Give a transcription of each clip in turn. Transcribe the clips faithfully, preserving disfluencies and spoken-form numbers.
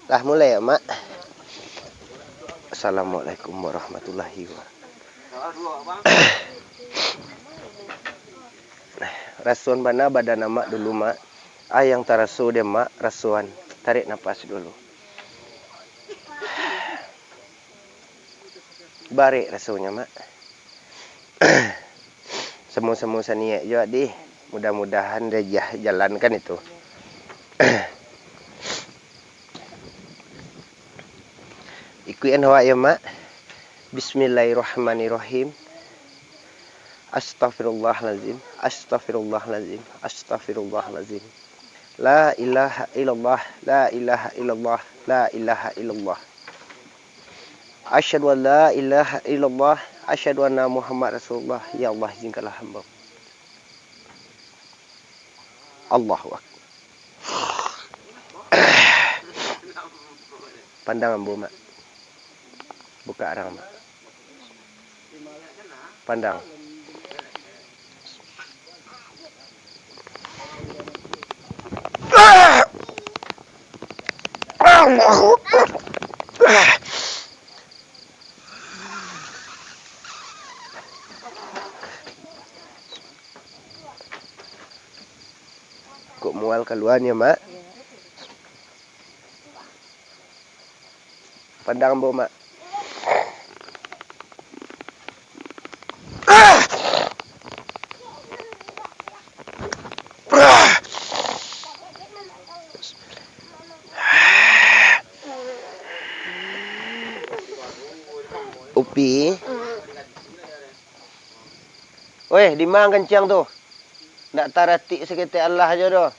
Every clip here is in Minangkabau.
Lah mulai ya, Mak? Assalamualaikum warahmatullahi wabarakatuh. Rasoan bana badan Amak dulu, Mak. Ah, yang taraso dek Mak, rasoan. Tarik napas dulu. Barek rasonyo, Mak. Samo-samo saniaik jo, Adi. Mudah-mudahan dek jah jalankan itu. Ikuikan awak yo, Mak. Bismillahirrahmanirrahim. Astaghfirullahalazim, astaghfirullahalazim, astaghfirullahalazim. La ilaha illallah, la ilaha illallah, la ilaha illallah. Asyhadu an la ilaha illallah, asyhadu anna Muhammad Rasulullah. Ya Allah, izinkanlah hamba. Allahu Akbar. Pandang ambo, Mak. Buka arang, Mak. Pandang. Kok mual kaluanyo, Mak? Pandang ambo, Mak. Upi. Weh, dima kanciang tu? Ndak taratik saketek alah jo doh.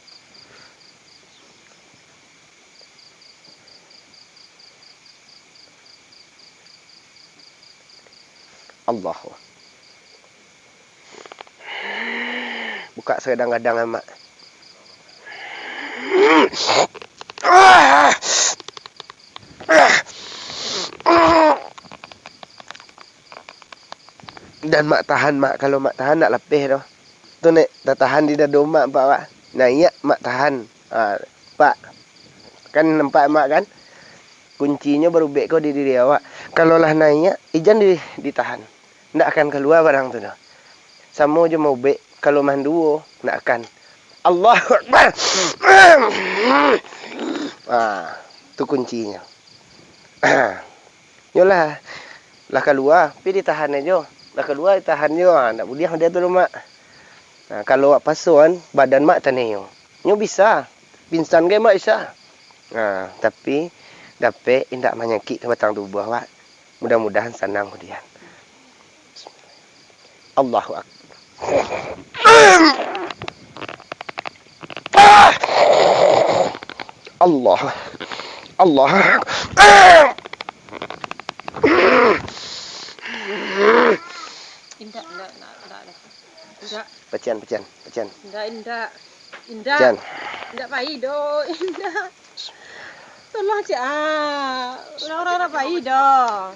Allahu. Buka sagadang-gadang, Mak. Dan Mak tahan, Mak. Kalau Mak tahan, ndak lapeh doh. Tu nek tatahan di dado Mak, nampak, Pak? Naiak, Mak tahan. Ha, Pak. Kan nampak, Mak, kan? Kuncinyo barubek ko di diri awak. Kalau lah naiak, ijan di, ditahan. Ndak akan kalua barang tu doh. Samo jo maubek, kalau manduo, ndak akan. Allahu Akbar. Ha, tu kuncinyo. Nyo lah, lah kalua, tapi ditahan ajo. Lah kalua, ditahan jo. Ha, ndak buliah model tu doh, Mak. Ha, kalau awak pasoan, badan Mak taneh nyo. Nyo bisa, pingsan gai Mak bisa. Ha, tapi dapek indak manyakik ka batang tubuah awak. Mudah-mudahan sanang kudian. Allahu Akbar. Allah. Allah. Indak, indak, indak, indak, indak. Indak. Pacian, pacian, pacian. Indak, indak. Indak. Pacian. Indak pai doh, indak. Tolong cek ah. Urang-urang pai doh.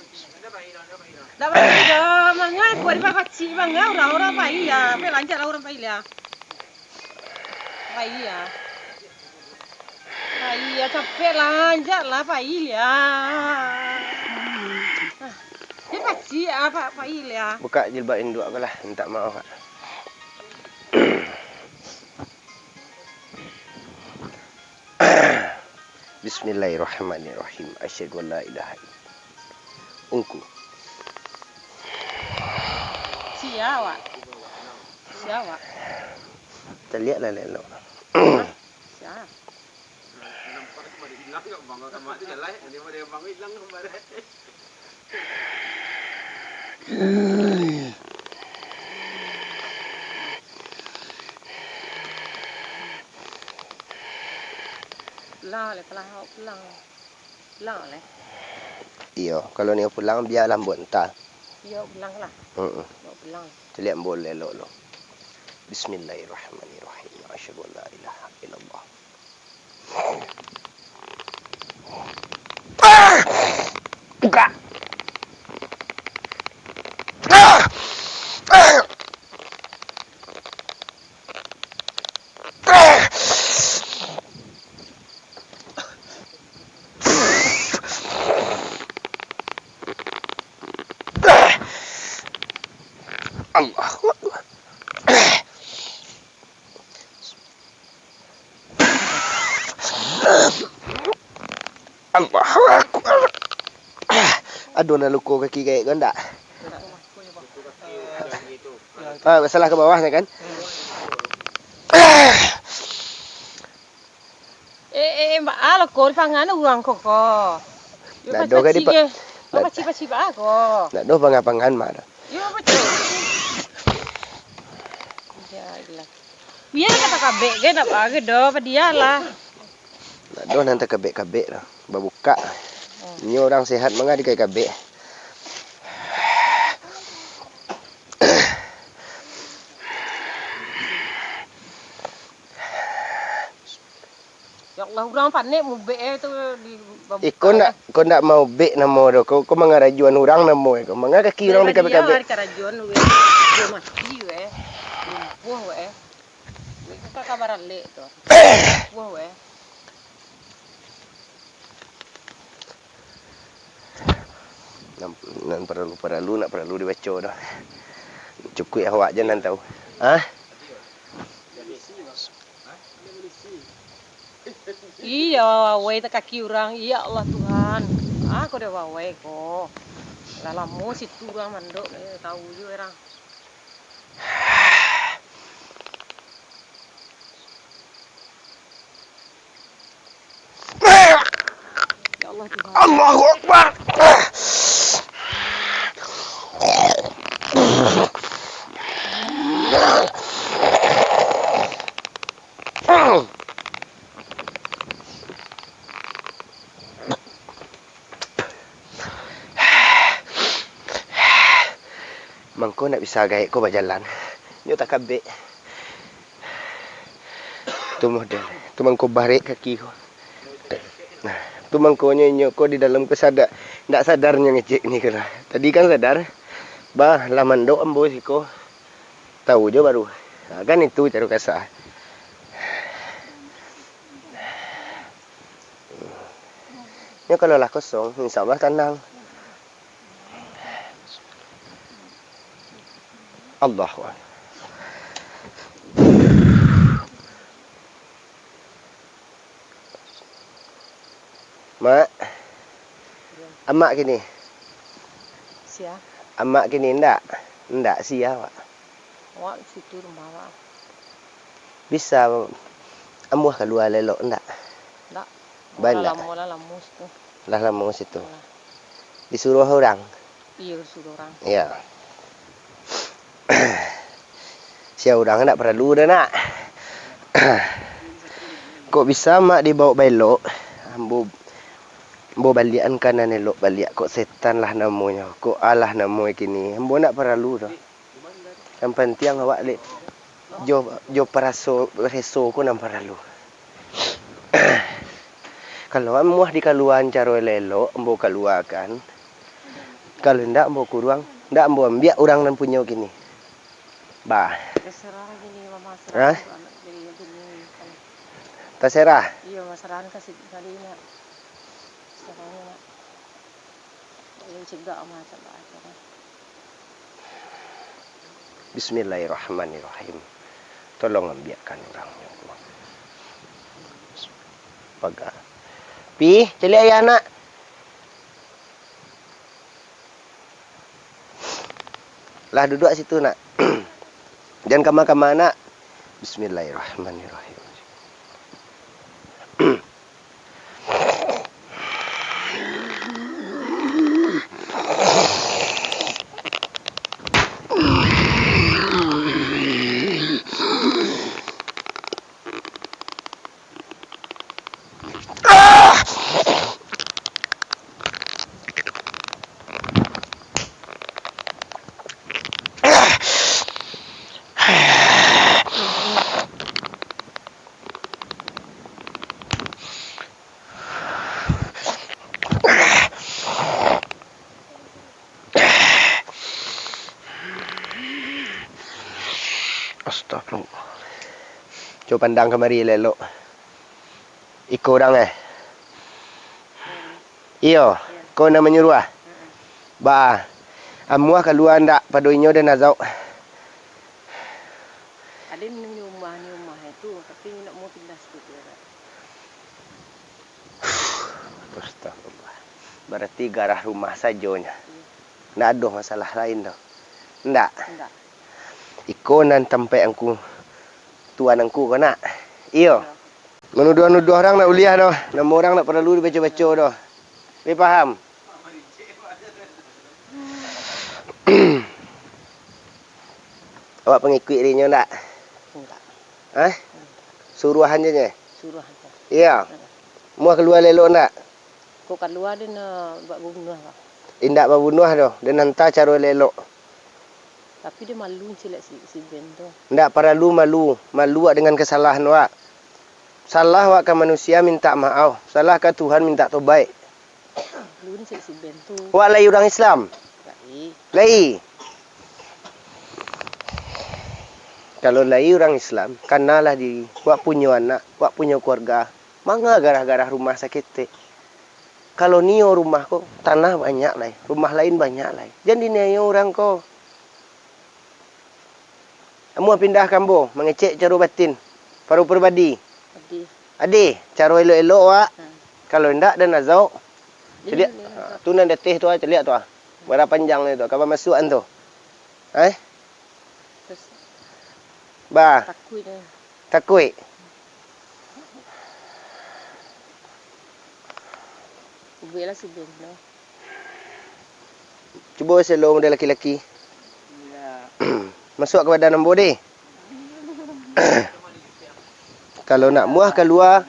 Ndak pai doh. Manga kuat dipacik, manga urang-urang pai ya. Pai lanjak lah urang pai ya. Pai ya. Pai ya, capek lah, lanjak lah pai ya. Ah, dia pacik ah, pa-, pai ya. Buka jilbab induak ko lah, minta maaf, Kak. Bismillahirrahmanirrahim. Asyhadu an la ilaha illallah. Ungku. Sia, Wak. Sia, Wak. Taliak lah elok. Sia. Pulang, leh, pulang, pulang. Pulang, leh. Iyo, kalau nio pulang, bialah ambo anta. Iyo, pulang lah. Heeh. Bawa pulang. Caliak ambo elok lo. Bismillahirrahmanirrahim. Asyhadu an la ilaha illallah. Ah! Buka. Ah! Ah! Ah! Ado nan luko kaki gaek ko ndak? Ah, basalah ka bawah nyo kan? Eh, eh, eh, baa lo ko dipangan urang ko, ko. Yo, ndak doh ka paci-paci dipa-, ge. Ndak, paci-paci baa ko. Ndak doh pangan-pangan mah doh. Yo, paci. Ya, ilah. Bia ka takabek ge, ndak baa ge doh, padialah. Ndak doh nan takabek-kabek doh. Babukak. Oh. Inyo urang sehat manga dikabek-kabek. Ya Allah, urang panek mubek e tu di babuka. Iko ndak, ko ndak maubek namo doh. Ko, ko mangarajuan urang namo e ko. Manga kaki urang dikabek-kabek. Karajuan weh. Yo mati weh. Lumpuh weh. Weh, ko ka kabar alek tu. Lumpuh weh. Nan, nan paralu-paralu, ndak paralu dibaco doh. Cukuik awak je nan tahu. Hah? Iyo, wawai takaki urang. Ya Allah Tuhan. Ah, ko dek wawai ko. Lah lamo situ urang mandok, eh, tahu ju urang. Ya Allah, Tuhan. Allahu Akbar. Mangko ndak bisa gaek ko bajalan. Nyo takabek. Tu model. Tu mangko barek kaki ko. Nah, tu mangkonyo inyo ko di dalam ko sada-, ndak sadar nyo ngecek ni ko lah. Tadi kan sadar. Bah, lah mandok ambo siko. Tahu jo baru. Ha, kan itu caro kasa. Nyo kalau lah kosong, insya Allah tanang. Allahu Akbar. Mak. Amak kini. Sia? Amak kini ndak? Ndak sia, Pak. Awak situ rumah awak. Bisa amuah kalua elok ndak? Ndak. Ba ndak? Lah lamo, lah lamo situ. Lah lamo situ. Lah. Disuruah urang? Iyo, disuruah urang. Iyo. Sia urang ndak paralu doh, nak. Kok bisa mak dibaok baelok? Ambo, ambo baliakan ka nan elok baliak. Kok setan lah namonyo, kok alah namonyo kini. Ambo ndak paralu doh. Nan pantiang awak le-, jo, jo paraso, reso ko nan paralu. Kalau amuah dikaluaan caro elok-elok, ambo kaluakan. Kalau indak, ambo kuruang, indak ambo ambiak urang nan punyo kini. Bah. Terserah kini, Mama, serah. Hah? Anak jadi gini, kan. Terserah? Iyo, serah kasih tadi, nak. Serah, nak. Bismillahirrahmanirrahim. Tolong ambiakkan urang nyo. Paga. Pi, caliak ayah, nak. Lah, duduak situ, nak. Jan kama-kama, nak. Bismillahirrahmanirrahim. Astagfirullah. Cubo pandang kamari elok-elok. Iko urang, eh? Iyo, ko nan manyuruah. Ba, amuah kalua ndak pado inyo den Azau? Ado di rumah, di rumah itu, tapi nak mau pindah situ. Astagfirullah. Barati garah rumah sajo nyo. Ndak ado masalah lain doh. Ndak? Ndak. Iko nan tampek angku, tuan angku ko nak? Iyo. Iyo. Manuduah-nuduah urang ndak buliah doh. Namo urang ndak paralu dibaco-baco doh. Bi paham? Awak pangikuik dinyo ndak? Ndak. Hah? Suruahan je nyo? Suruahan je. Iyo. Heeh. Muah kalua elok ndak? Kok kalua den, eh, bak babunuah, Pak? Indak babunuah doh, den hanta caro elok-elok. Tapi den malu ciliak si, si Ben tu. Ndak paralu malu, malu awak dengan kasalahan awak. Salah awak ka manusia mintak maaf, salah ka Tuhan mintak tobaik. Malu ciliak si Ben tu. Awak lai urang Islam? Lai. Lai. Kalau lai urang Islam, kanalah diri, awak punyo anak, awak punyo kaluarga, manga garah-garah rumah saketek. Kalau nio rumah ko, tanah banyak lai, rumah lain banyak lai. Jan diniayo urang ko. Amuah pindah ka ambo, mangecek caro batin, paru pribadi. Adih. Adih, caro elok-elok awak. Ha. Kalau indak, den azab. Adih, caliak, den azab. Ha, tu nan di ateh tu, ah, caliak tu, ah. Bara panjang tu, ka bamasuakan tu. Eh? Terus. Bah. Takuik nyo. Takuik. Ubuiklah si Ben tu. Cubo selo model laki-laki. Masuak ka badan ambo deh. Kalau nak muah kalua,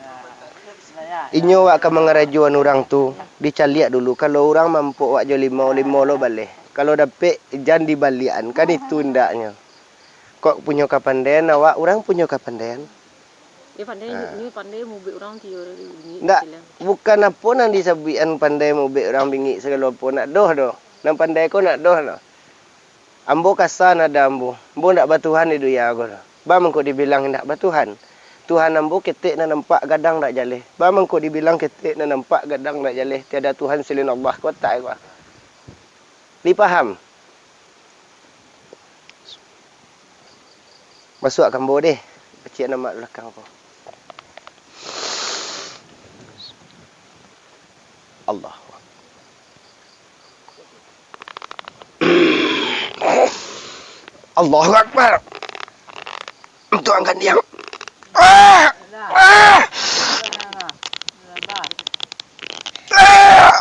inyo wak ka mangarajoan urang tu, dicaliak dulu. Kalau urang mampok wak jo limo, limo lo baleh. Kalau dapek, jan dibaliakan. Kan itu indaknyo. Kok punyo kapandaian awak, urang punyo kapandaian. Dia pandai, ha. Ni pandai mubek urang tiyo bingik. Ndak, bukan apo nan disabuikan pandai mubek urang bingik sagalo apo, ndak doh doh. Nan pandai ko ndak doh doh. Ambo kasa nada ambo. Ambo ndak batuhan di dunia ko doh. Ba mangko dibilang indak batuhan. Tuhan ambo ketek nan nampak gadang ndak jaleh. Ba mangko dibilang ketek nan nampak gadang ndak jaleh. Tiada Tuhan selain Allah. Kotak ko. Dipaham? Masuak ka ambo deh, pacik nan mak balakang ko. Allahu Akbar. Allahu Akbar. Tuan Gandiang. Ah! Ah! Ah!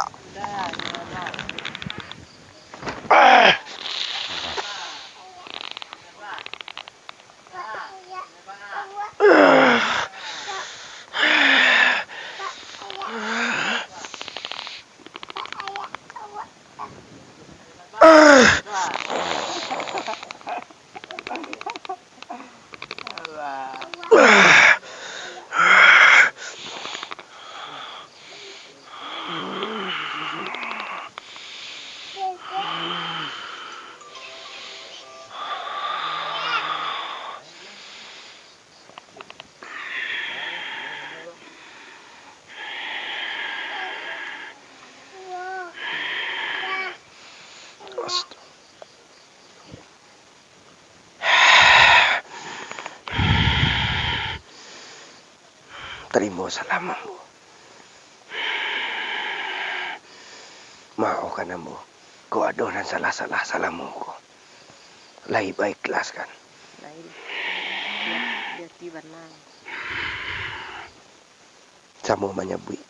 Tarimo salam ambo. Maohkan ambo, kok ado nan salah-salah salamo ko. Lai baikhlaskan. Lai. Di, di ati bana. Samo manyabuik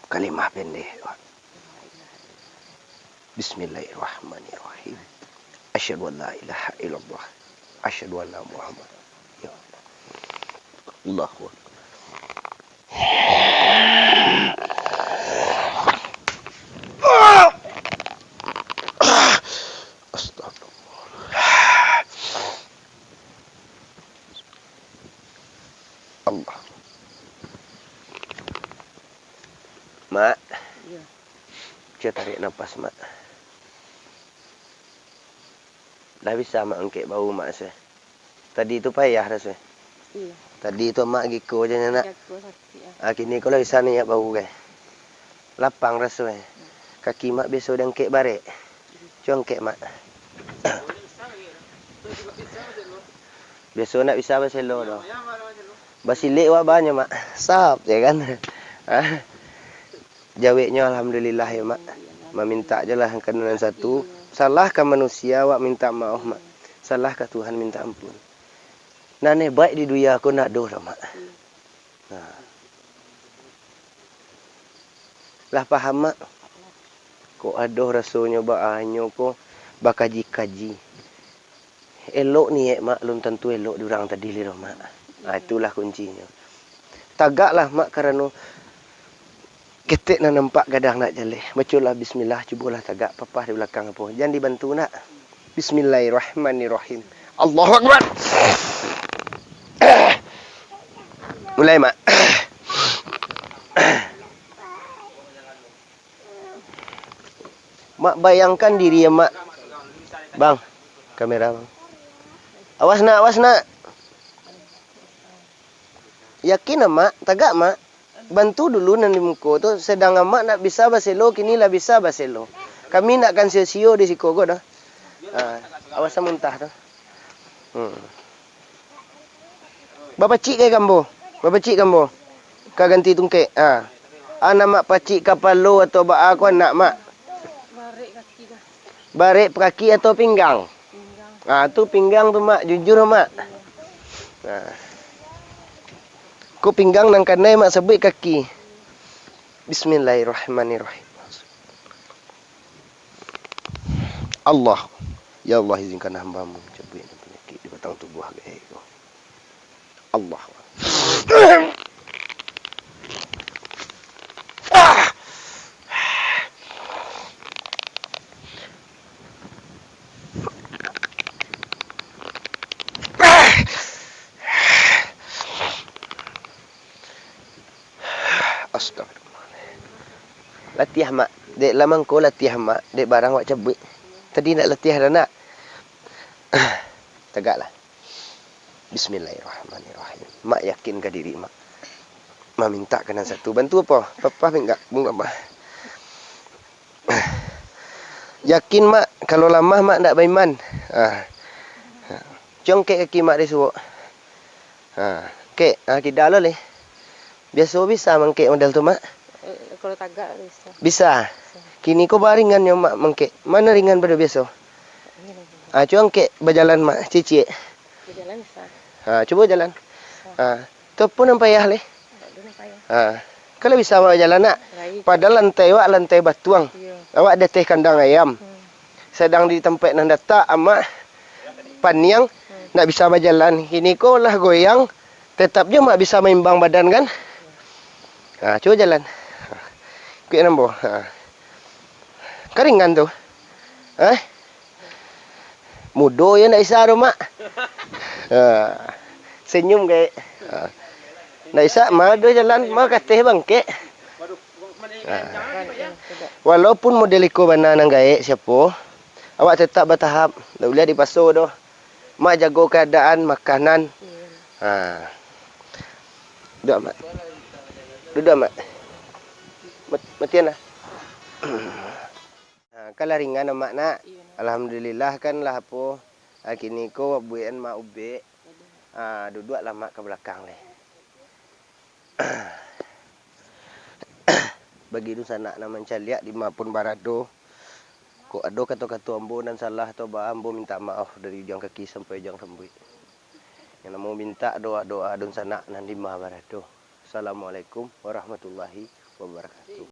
kalimah pendek. Bismillahirrahmanirrahim. Asyhadu an la ilaha illallah. Asyhadu anna Muhammad. Ya Allah. Allahu Akbar. Astagfirullah. Allah. Mak. Iya. Cuba tarik napas, Mak. Lah bisa Mak angkek bahu Mak se? Tadi tu payah raso. Iya. Tadi tu Mak giko je nyo nak. Giko sakik, ah. Ah, kini ko lah bisa niak bahu ke. Lapang raso, eh. Kaki Mak biaso diangkek barek. Cubo angkek, Mak. Biaso ndak bisa baselo doh. Basilek wak banyo, Mak. Sap, ya kan? Ah. Jaweknyo alhamdulillah ya, Mak. Mamintak je lah ka nan satu. Salah ka manusia, awak mintak maoh, Mak. Salah ka Tuhan, mintak ampun. Nan hebaik di dunia ko ndak ado doh, Mak. Nah. Lah paham, Mak? Kok ado rasonyo baanyo ko bakaji-kaji. Elok niaik, Mak, alun tantu elok di urang tadi lai doh, Mak. Ah, itulah kuncinyo. Tagaklah, Mak, karano ketek nan nampak gadang nak jaleh. Bacolah bismillah, cubolah tagak, papah di balakang apo. Jan dibantu nak. Bismillahirrahmanirrahim. Allahu Akbar. Mulai, Mak. Mak, bayangkan diri, Mak. Bang, kamera, Bang. Awas, Nak, awas, Nak. Yakin, Mak, tagak, Mak. Bantu dulu nan di muko tu, sadang Amak ndak bisa baselo, kini lah bisa baselo. Kami ndak akan sio-sio di siko ko doh. Ha, awas muntah tu. Hmm. Bapacik ka ambo. Bapacik ka ambo. Ka ganti tungkek. Ha. Anak Mak pacik kapalo atau baa ko anak Mak? Barek kaki atau pinggang? Pinggang. Ha, tu pinggang tu, Mak. Jujur, Mak. Nah. Ko pinggang nan kanai, Mak, sabuik kaki. Bismillahirrahmanirrahim. Allah. Ya Allah, izinkan hamba-Mu mancabuik panyakik di batang tubuah gaek ko. Allah. Astagfirullah. Latiah, Mak. Dek lah mangko latiah, Mak. Dek barang wak cabuik. Tadi ndak latiah doh, nak. Tagaklah. Bismillahirrahmanirrahim. Mak yakin ka diri, Mak. Mamintak ka nan satu. Bantu apo? Papah minggak. Bunga, Mak. Yakin, Mak, kalau lamah, Mak ndak baiman. Ha. Cubo angkek kaki Mak dari suok. Ha, angkek. Ha, kida lo leh. Biaso bisa mangkek model tu, Mak? Eh, kalau tagak bisa. Bisa. Bisa. Kini ko baringannyo Mak mangkek. Mano ringan pado biaso? Ini lagi. Ha, cubo angkek bajalan, Mak, cicik. Bajalan bisa. Ha, cubo jalan. Bisa. Ha, tu pun nan payah leh. Ndak ado nan payah. Ha. Kalau bisa awak bajalan, nak. Baik. Padahal lantai awak lantai batuang. Iya. Awak di ateh kandang ayam. Hmm. Sadang di tampek nan datak, Amak paniang, hmm, ndak bisa bajalan. Kini ko lah goyang, tetap juo Mak bisa maimbang badan, kan? Ha, cubo jalan. Kuik nambo. Ha. Kan ringan tu. Eh? Mudo yo ndak bisa doh, Mak. Ha. Senyum gaek. Ha. Ndak bisa, ma ado jalan, ma ka ateh bangkek. Ha. Walaupun model iko bana nan gaek siapo, awak tetap batahap. Ndak buliah dipaso doh. Mak jago keadaan, makanan. Ha. Duduak, Mak. Duduak, Mak. Mat-, matian lah. Ha, kan lah ringan, Mak, nak. Iyo, nak. Alhamdulillah, kan lah apo, ha, kini ko buekan Mak ubek. Aduh. Ha, duduaklah Mak ka balakang leh. Bagi dunsanak nan mancaliak di ma pun barado, kok ado kato-kato ambo nan salah atau baa, ambo mintak maoh dari ujuang kaki sampai ujuang rambuik. Nan ambo mintak doa-doa dunsanak nan di ma barado. Assalamualaikum warahmatullahi wabarakatuh.